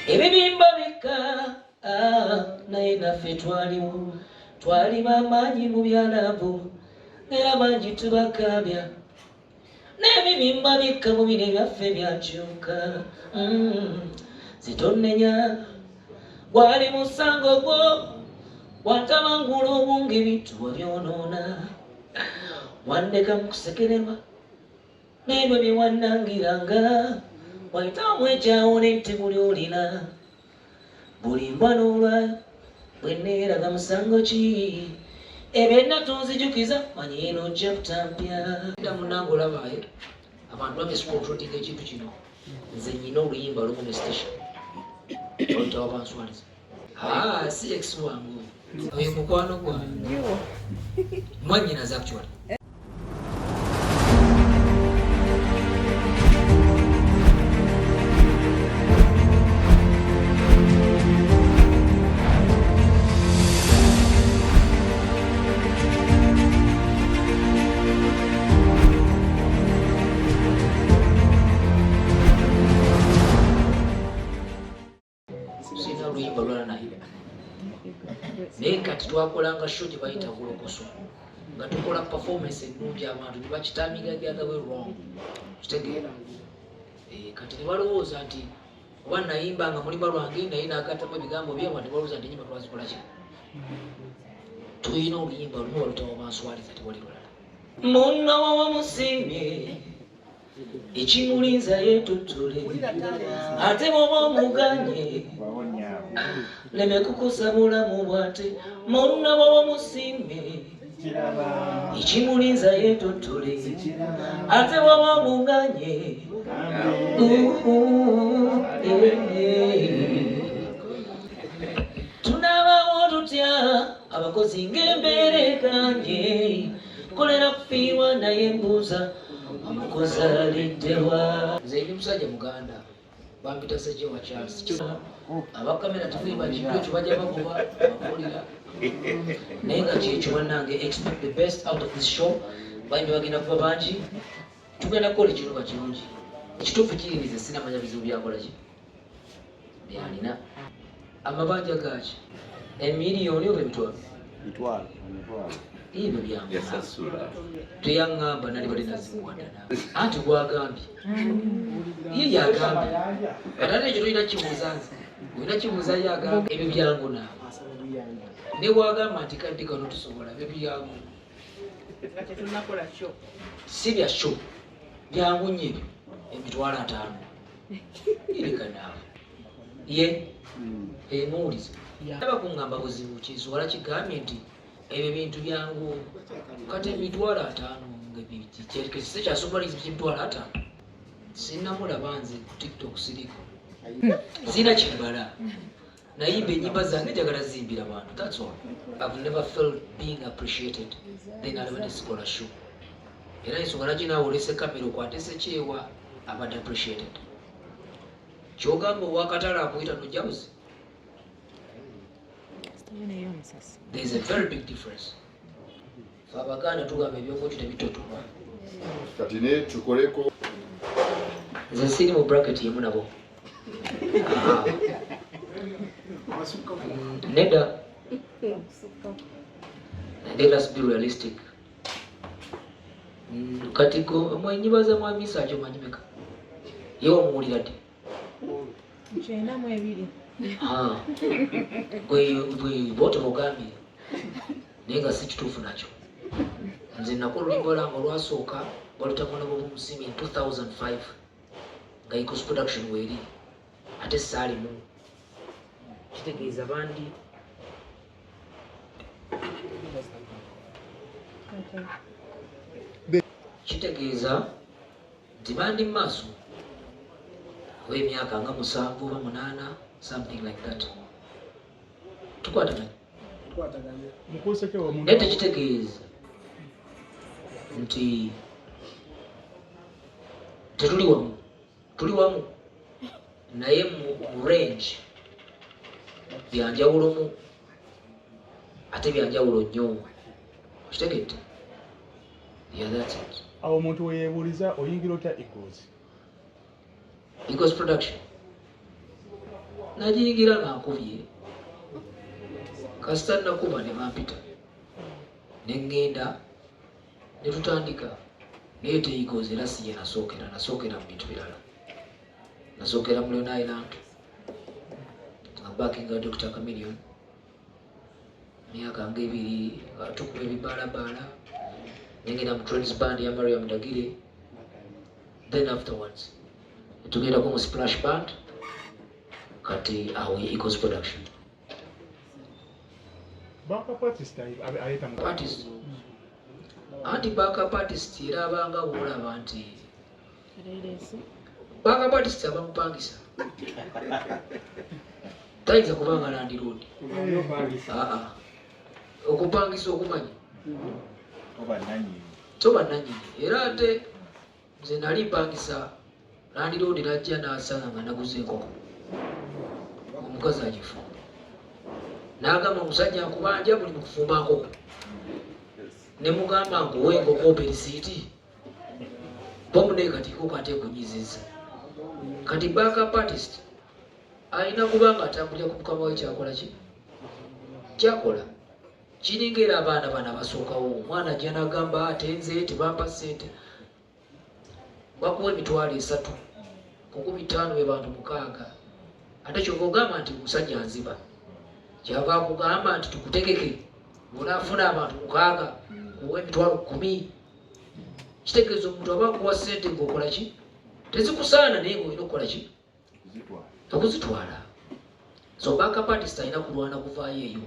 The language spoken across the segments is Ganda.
Ebibimba bikka, naye naffe twaliwo, twali bamaanyi mu byalavu, era bangi tubakaabya. N'ebibimba bikka mu bire byaffe byakyuka. Zitonnenya gwali musango gwo, watabangula obungi bintu wabyonoona, wandeka mu kusekererwa n'ebyo bye wannangiranga, wayitawo ekyawo n'ettimu ly'olina. Buli mbwa n'olwayo bwe neeraga musango ki, ebyenna tonzijukiza, manyi eno chapter mpya. Dda munnange olaba abantu bamiscontrollinga ekintu kino. Nze nnyina oluyimba lumu ne station olutawa banswaliza. Si ex wange oyo, mukwano gwange, mwannyinaze actually. Sirina luyimba lwala naye, naye kati twakolanga show gye bayita Golokoso, nga tukola performance ennungi, abantu ne bakitamiga the other way wrong, kitegeera? Kati ne balowooza nti oba nayimba nga mulimba lwange, naye nagattamu ebigambo bye, abantu ne balowooza nti enyimba twazikola ki. Tulina oluyimba lumu walutawa banswaliza, tewali lulala. Munno wamusiimye, ekimulinza yetuttule, ate bwoba omuganye leme kukosa bulamu bwate. Munno bwoba omusiimye, ekimulinza yetuttule, ate bwoba omuganye. Tunaabawo tutya abakozi ng'embeera eganye? Kolera kufiirwa, naye mbuuza, omukozi aliddewa? Nze ndi musajja muganda, bampita Ssejewa Charles. Abakamera temuyiba kintu ekyo, bajja bagoba babuulira, naye nga kyekyo. Bannange, expect the best out of this show. Bayimbi bagenda kuba bangi, tugenda kukola ekintu nga kirungi. Ekituufu kiri nze sinamanya bizibu byakola ki byalina. Amabanja gaki? Emiliyoni oba emitwalo? Mitwalo. Ebyo byangu. Yasasula. Teyaŋŋamba, nalibadde nazimuwadana, anti gwagambye ye yagambye. Ate ate ekyo tolina kibuuza nze, olina kibuuza ye agambye. Ebyo byangu naawe, ne bwagamba nti kadde kano tusobola, ebyo byangu. Nga tetunakola kyo. Si bya show, byangu nnyo ebyo. 50,000 ireka naawe ye emuwuliza aba kuŋŋamba buzibu kizuwala kigambye nti ebyo bintu byangu. Kati 50,000 kise kyasobola 50,000. Sinnamulaba nze ku TikTok, siriko, sirina kimbala. Nayimba enyimba zange, njagala zimbira bantu, that's all. I've never felt being appreciated, then alabadde sikola show. Era ensonga laki naawe olese kamera okwate Sekyewa abadde appreciated, kyogamba owakatale akuyita nojjabuzi. There is a very big difference. Fe Abaganda tugamba ebyokokyo tebitotolwa. Kati ne tukoleko. Nze siri mu bracket yemu nabo. Ah. Nedda. Let us be realistic. Kati go mwenyibaza mwami Sajo manyimeka ye wamuwulira ddi? 92. Ah. Gwe gwe bote bogambye, naye nga si kituufu nakyo. Nze nakola oluyimba lwange olwasooka balutamona bwomusiimi in 2005 nga Eagles Production weeri, ate saalimu, kitegeeza bandi. Kitegeeza nti bandi mu maaso oba emyaka nga 7 oba 8, something like that. Tukwataganye? Naye tekitegeeza nti tetuli wamu. Tuli wamu, naye mu range byanjawulomu, ate byanjawulo nnyo, okitegedde? Yeah, that's it. Awo omuntu weyeebuuliza, oyingira otya Eagles? Eagles Production. Nagiyingira nga nkubye, kasita nakuba ne bampita ne ŋŋenda ne tutandika. Naye Teigoz era si gye nasookera, nasookera mu bintu birala. Nasookera mu Leone Island nga backinga Dr Chameleone myaka nga 2 nga tukuba ebibaalabaala, nengenda mu Trends Band ya Mariam Ndagire, then afterwards netugendako mu Splash Band. Kati awo ye Eagles Production. Backup artist aleeta mu Artist, anti backup artist era abanga bwolaba nti backup artist abamupangisa tayinza kubanga landlord. Aa, okupangisa okumanyi Oba nanyini. Toba nanyini. Era ate nze nali mpangisa, landlord najja nasanga nga naguze enkoko, omukazi agifumba, n'agamba, "Omusajja nkubanja buli mu kufumba nkoko." Ne mugamba, "Nkuwa enkoko, ompe risiiti." Bomu naye kati enkoko ate ekunyiziza. Kati backup artist alina kuba nga atambulira ku mukama we kyakola ki kyakola. Kiringa era abaana bano abasookawo, omwana ajja nagamba, "Ate nze tebampa ssente." Bakuwa 30,000 ku 50, be bantu 6. Ate kyova ogamba nti omusajja nziba, kyava akugamba nti tukutegeke bwonaafuna abantu 6 kuwa 10,000. Kitegeeza omuntu aba akuwa ssente ng'okola ki tezikusaana, naye ng'olina okukola ki? Zitwala. Okuzitwala. So backup artist alina kulwana kuvaayo eyo.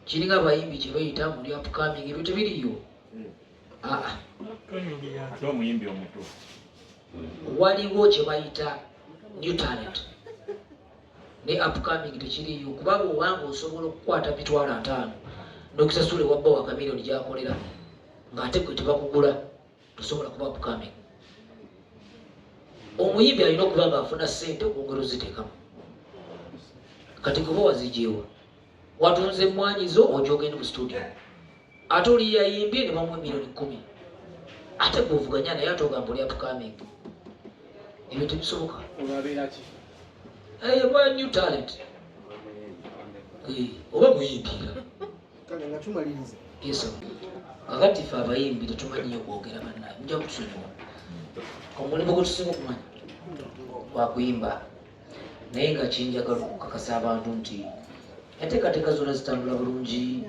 Kiringa abayimbi kye bayita muli upcoming, ebyo tebiriyo. Aa. Ate omuyimbi omuto? Waliwo kye bayita new talent ne upcoming tekiriyo, kubanga obanga osobola okukwata 50,000 n'okusasula ewabba wa Chameleone gyakolera ng'ate gwe tebakugula, tosobola kuba upcoming. Omuyimbi alina okuba nga afuna ssente okwongera oziteekamu. Kati kuba wazijeewa, watunze emmwanyi zo, ojja ogende mu studio, ate oli yayimbye ne bamuwa 10 million, ate gwe ovuganya naye, ate ogamba oli upcoming. Ebyo tebisoboka. Olwabeera ki? Ba new talent. Oba muyimbira. Kale nga tumaliriza. Yes, sir. Kakati ffe abayimbi tetumanyiyo kwogera, bannaye mujja kutusonyiwa. Omulimu gwe tusinga okumanya gwakuyimba, naye nga kinjagala okukakasa abantu nti enteekateeka zonna zitambula bulungi.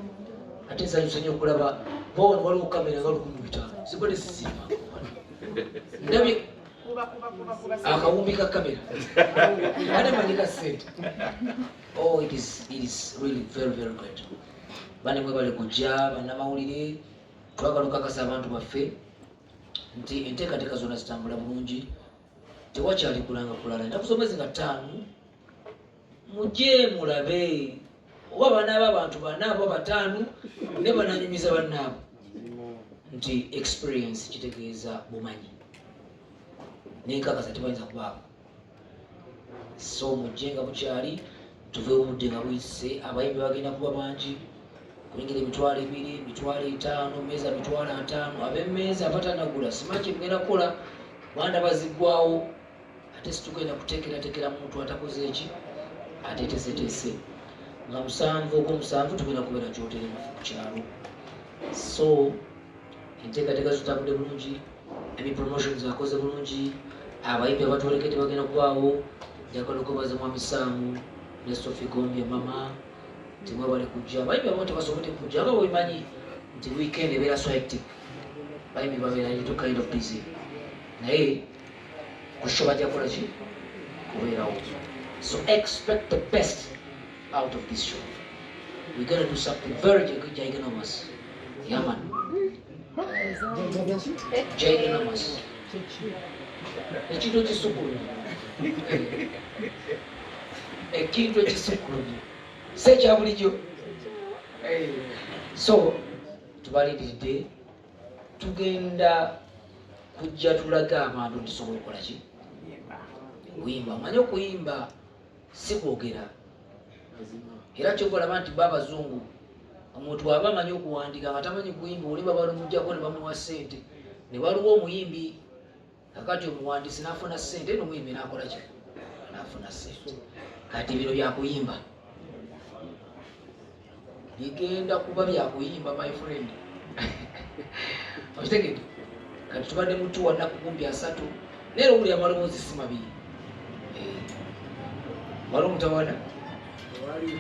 Ate nsanyusa nnyo okulaba bawano waliwo kamera nga 1500 zibadde sisiima ndabye. Kuba kuba kuba kuba. Akawumbi ka kamera ate manyi ka sente. Oh, it is really very very great. Bane mwebale kujja, bannamawulire. Twagala okukakasa abantu baffe nti enteekateeka zonna zitambula bulungi, tewakyali kulanga kulala. Ennaku z'omwezi nga 5, mujje mulabe oba banaaba abantu bana oba bataano, ne bananyumiza bannaabo nti experience kitegeeza bumanyi, nenkakasa tebayinza kubaako. So mujje nga bukyali, tuveewo obudde nga buyise. Abayimbi bagenda kuba bangi, kuyingira 20,000, 50,000, meeza 50,000. Ab'emmeeza abatanagula, simanyi kyemugenda kukola, banda baziggwawo. Ate situgenda kuteekerateekera muntu atakoze eki ateeteeseteese. Nga 7 ogw'omusanvu tugenda kubeera Kyotere mafu ku kyalo. So enteekateeka zitambudde bulungi, emi promotions akoze bulungi, abayimbi abatwolekedde bagenda kubaawo. Njagala okwebaza Mwami Saamu ne Sophie Gombya mama timwebale kujja. Abayimbi abamu tebasobodde kujja, nga bwebimanyi nti weekend ebeera so hectic, bayimbi babeera little kind of busy, naye ku show bajja kukola ki kubeerawo. So expect the best out of this show. We're gonna do something very ginormous. Yeah, man, ginormous, ekintu ekisukkulumye, ekintu ekisukkulumye si ekya bulijjo. So tubalindiridde, tugenda kujja tulaga abantu nti tusobola okukola ki okuyimba. Omanye okuyimba si kwogera. Era kyova olaba nti ba abazungu, omuntu aba amanyi okuwandiika nga tamanyi kuyimba, olimba balumugjako ne bamuwa ssente ne baluwa omuyimbi. Kakati omuwandiisi n'afuna ssente n'omuyimbi n'akola ki n'afuna ssente. Kati bino byakuyimba, bigenda kuba byakuyimba, my friend, okitegedde? Kati tubadde mutuwa nnaku kumpi 30, naye era owulira amaloboozi si mabi. Eh, waliwo omutawaana. Tewali.